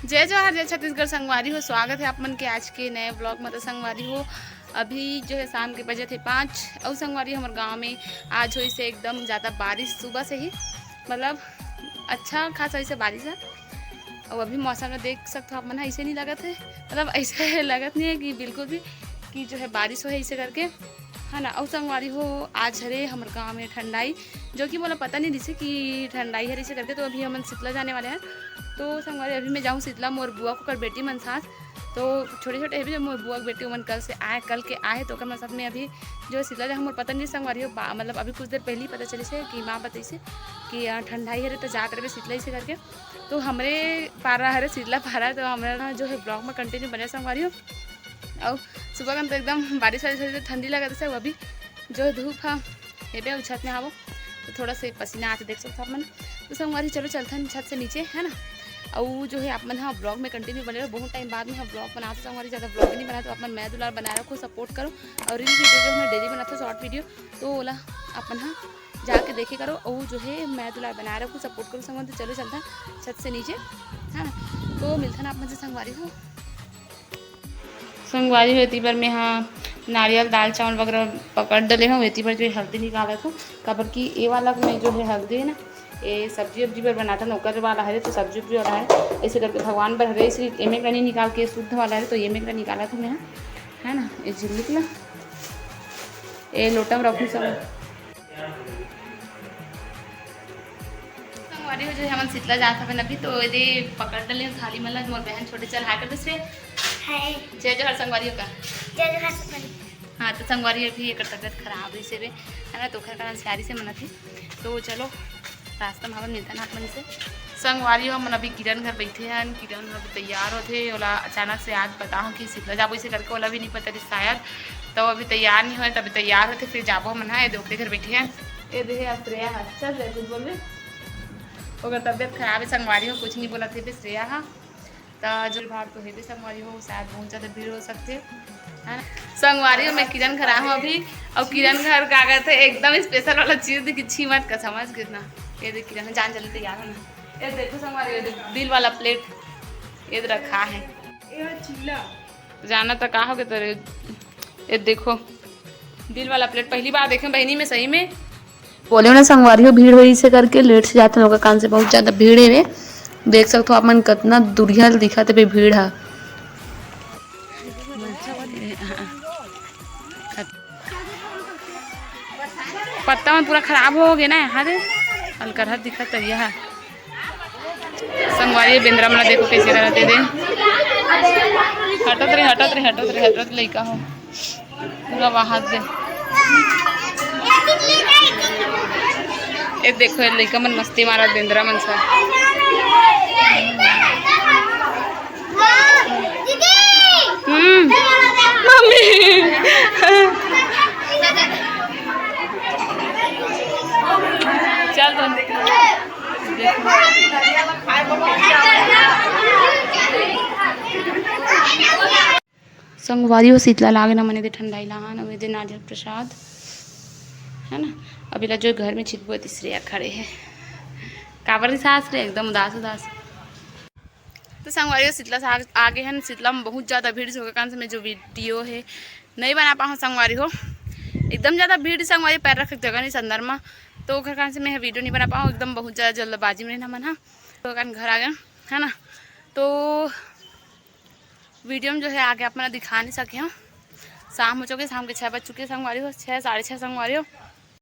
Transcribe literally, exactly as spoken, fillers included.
जय जोहार, जय छत्तीसगढ़ संगवारी हो। स्वागत है आप मन के आज के नए ब्लॉग में। तो संगवारी हो, अभी जो है शाम के बजे थे पाँच। और संगवारी, हमर गांव में आज होइस हे एकदम ज़्यादा बारिश सुबह से ही, मतलब अच्छा खासा ऐसे बारिश है। और अभी मौसम में देख सकते हो आप मन, ऐसे नहीं लगत है, मतलब ऐसे लगत नहीं है कि बिल्कुल भी कि जो है बारिश हो है इसे करके, है ना। और संगवारी हो, आज हरे हमर गांव में ठंडाई, जो कि मोला पता नहीं रिसे कि ठंडाई हरे इसे करके। तो अभी हमन शीतला जाने वाले हैं। तो संगवारी, अभी मैं जाऊँ शीतला, मोर बुआ को कर बेटी मन साथ। तो छोटे छोटे हे भी, जो मोर बुआ के बेटी मन कल से आए, कल के आए, तो ओकर मन साथ में अभी जो है शीतला जाऊँ। मोर पता नहीं संगवारी हो, बा-, मतलब अभी कुछ देर पहले ही पता चलिस हे कि माँ बताइस हे कि, "अ, ठंडाई हरे तो जात रहे शीतला इसे करके।" तो हमरे पारा हरे शीतला पारा, तो हमरा ना जो है ब्लॉग में कंटिन्यू बने संगवारी हो। और सुबह का तो एकदम बारिश वारिश होइस हे, ठंडी लगत हे, अभी जो है धूप है, ये भी छत में आवो तो थोड़ा से पसीना आते देख सकते हो आप मन। तो संगवारी, चलो चलथन छत से नीचे, है ना। और जो है आप मन हाँ ब्लॉग में कंटिन्यू बने रहो, बहुत टाइम बाद में हम ब्लॉग बनाते संगवारी, ज़्यादा ब्लॉग नहीं बनाते। तो आप मन मया दुलार बनाए रखो, सपोर्ट करो। और रील वीडियो जो मैं डेली बनाते शॉर्ट वीडियो, तो ओला आप मन हाँ जाके देखे करो। और जो है मया दुलार बनाए रखो, सपोर्ट करो संगवारी। तो चलो चलथन छत से नीचे, है ना। तो मिलथन आप मन से संगवारी हो। संगवारी हो, एती बर मेंहा नारियल, दाल, चावल वगैरह पकड़ डले हूँ। एती बर जो है हल्दी निकालत हूँ, काबर कि ए वाला में जो है हल्दी है ना, ये सब्जी उब्जी बर बनाथन, ओकर वाला हरे, तो सब्जी उब्जी वाला है। ऐसे करके भगवान बर हरे, इसलिए एमे कनी निकाल के शुद्ध वाला है, तो ये में कनी निकालत हूँ मैं, है ना। ये झिल्ली ला ए लोटा में रखूँ सब। संगवारी हो, जो हमन शीतला जात हवन अभी, तो एदे पकड़ डले हन थाली मन ला। मोर बहन छोटे चल हाय कर दे से। हाय। जय जोहार संगवारी हो का। जय जोहार संगवारी। हाँ, तो संगवारी अभी एकर तबीयत खराब रहिसे बे, है ना, तो ओखर कारण से आरी से मनत ही। तो चलो, रास्ता में हमन मिलथन आप मन से। संगवारी हो, हमन अभी किरण घर बैठे हन। किरण अभी तैयार होथे, ओला अचानक से आज बताहूँ कि शीतला जाबो इसे करके, ओला भी नहीं पता रही शायद, तो अभी तैयार नहीं होए, तभी तैयार होथे, फिर जाबो हमन। हाँ, ये दे ओकरे घर बैठे हन, ये दे हे श्रेया ह। चल रे, कुछ बोलबे? ओकर तबीयत खराब है संगवारी हो, कुछ नहीं बोलत हे बे श्रेया ह। त जो भार तो हेबे संगवारी हो, शायद बहुत ज़्यादा भीड़ हो सकथे, है ना। संगवारी हो, मैं किरण घर आहूँ अभी, और किरण घर का कहते एकदम स्पेशल वाला चीज़ देखी, छी मत का समझ के ना। ये देख किरण, जान जल्दी तैयार हो ना। ये देखो संगवारी हो, ये देख, दिल वाला प्लेट, ये रखा है। ये चीला। जाना तो का हो गया तेरे, ये देखो, दिल वाला प्लेट पहली बार देखे बहनी में सही में। बोले ना संगवारी हो, भीड़ होई इसे करके लेट से जाते लोग कान से, बहुत ज़्यादा भीड़ है रे। देख सकते हो आप मन कितना दुरिया दिखत हे भीड़ है। पत्ता मन पूरा खराब हो गए ना यहाँ दे, हल्का हर दिखत है यह। संगवारी बेंदरा मन ला देखो कैसे करत हे दे। हटत रे, हटत रे, हटत रे, हटत लइका हो। पूरा वहां दे। ए देखो, ये लइका मन मस्ती मारत बेंदरा मन सा। हम्म। मम्मी। चल तुम। संगवारी हो, शीतला लागे ना मने दे ठंडाई लाहन, अउ एदे नारियल प्रसाद, है ना। अब एला जो घर में छिटबो, एती श्रेया खड़े है। काबर रे सास रे, एकदम उदास उदास। तो संगवारी हो, शीतला से आ, आगे हन। शीतला में बहुत ज़्यादा भीड़ से होकर कारण से मैं जो वीडियो है नहीं बना पाऊँ संगवारी हो, एकदम ज़्यादा भीड़ संगवारी, पैर रखे जगह नहीं अंदर में, तो ओकर कारण से मैं वीडियो नहीं बना पाऊँ। एकदम बहुत ज़्यादा जल्दबाजी में रहना मन हा, तो कारण घर आ गए, है ना। तो वीडियो में जो है आगे आप मन दिखा नहीं सके हूँ। शाम हो चुके, शाम के छः बज चुके संगवारी हो, छः, साढ़े छः संगवारी हो।